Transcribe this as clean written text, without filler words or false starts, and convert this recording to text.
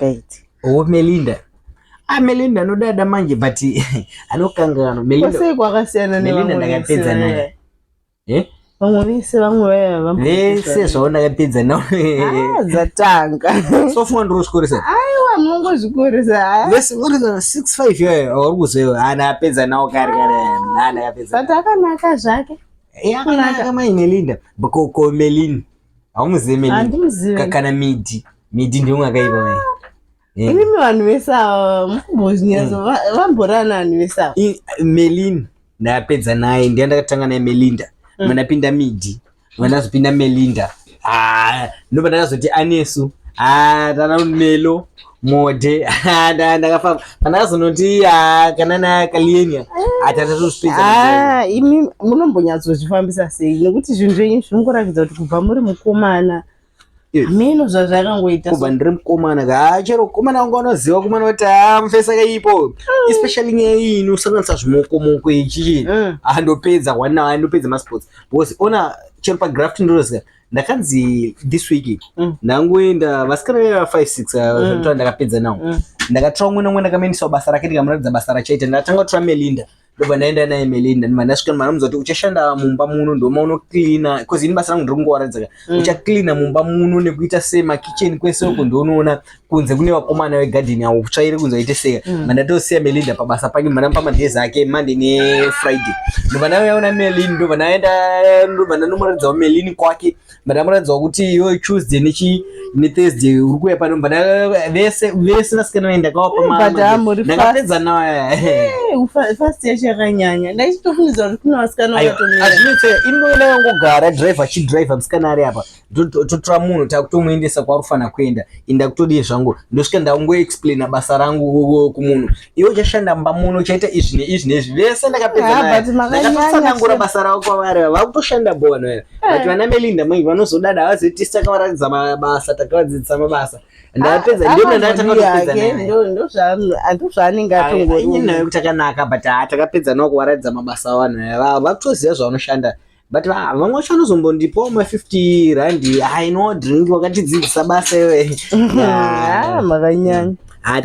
Right. Oh, Melinda. Ah, Melinda anodada manje, but anokanganwa. Melinda. Kwasei kwakasiyana Melinda nevamwe ndakapedza vese naye. vaya? Eh? Vamwe vese, vamwe vaya Vese zvavo ndakapedza navo. Ah, dzatanga. So funga ndiri Aiwa, munongozvikoresa. Vese vari 65 yayo vari kuzoyo. Ah, ndakapedza nawo kare kare. Ah, ndakapedza. But akanaka zvake. Eh, akanaka mai Melinda. Ko ko Melin. Haumuzive Melin? Handimuzive. Kana Midi. Midi ndiye akaipa mai. Eh. Imimi vanhu vese ava mukumbozvinyatso vamborana vanhu vese ava. Melin ndapedza naye, ndiye ndakatanga naye Melinda. Mandapinda Midi, mandazopinda Melinda. Ah, ndobva ndakazoti Anesu. Ah, tana Melo Mode. Ah, ndakafamba. Pandakazonoti, ah, kana na Kalienia. Ah, tatatozvipedza. Ah, imi munombonyatsozvifambisa sei? Nekuti zvinhu zvenyu zvinongoratidza kuti kubva muri mukomana, hameno zvazvakangoita. Kubva ndiri mukomana ka, chero mukomana wangu anoziva kumana kuti, ah, mufesa kaipo, especially nyaya iyi inosanganisa zvimokomoko ichichi. Ah, ndopedza one hour, ndopedza masports, because ona chero pagraft ndinoziva ndakanzi this week ndangoenda vasikana veva 5 6 mm. Ndakapedza nawo. Ndakatora umwe nomwe, ndakamaendisawo basa rake, ndikamuratidza basa rachaita. Ndatanga kutora Melinda, ndobva ndaenda naye Melinda, ndobva ndasvika, ndikamuudza kuti uchashanda mumba muno, ndoma unocleana, because ini basa rangu ndiri kungowaradza ka. Uchacleana mumba muno nekuita sei makicheni kwese uko, ndounoona kunze kune vakomana vegadheni avo, kutsvaire kunze waite sei. Mandatosiya Melinda pabasa pake, mandamupa madays ake, Monday neFriday. Ndobva ndauyaona Melin, ndobva ndaenda, ndobva ndandomuratidzawo Melin kwake, mandamuratidzawo kuti iwe Tuesday nechi neThursday uri kuuya pano. Vese vese vasikana vaenda ndakavapa. But muri fast. Ndakapedza nawo. Fast yacho yakanyanya, ndaichitofungidzwa kuti kuna vasikana vakatomira. Azvinetse, ino ndakangogara, driver achidriver, musikana ari apa, totora munhu, takutomuendesa kwaari kufanira kuenda. Inda kutodii zvangu, ndosvika ndangoexplaina basa rangu kumunhu: iwe uchashanda mumba muno, uchaita izvi neizvi neizvi. Vese ndakapedza Ah, naye. but makanyanya. Ndakatotsanangura basa ravo kwavari, vakutoshanda bho vanhu ava. But vana Melinda mai vanozodada, havazoti takavaratidza mabasa, takavadzidzisa mabasa. Ndapedza, ndio ndatanga kutopedza naye. Ndozvaanenge atongori. Inyaya yekuti takanaka, but ha, takapedza nawo kuvaratidza mabasa avanhu ava, vakutoziva zvavanoshanda. But vamwe vacho vanozombondipawo ma50 rand, haino drink, wakatidzidzisa basa iwe. Ah, makanyanya. Ha.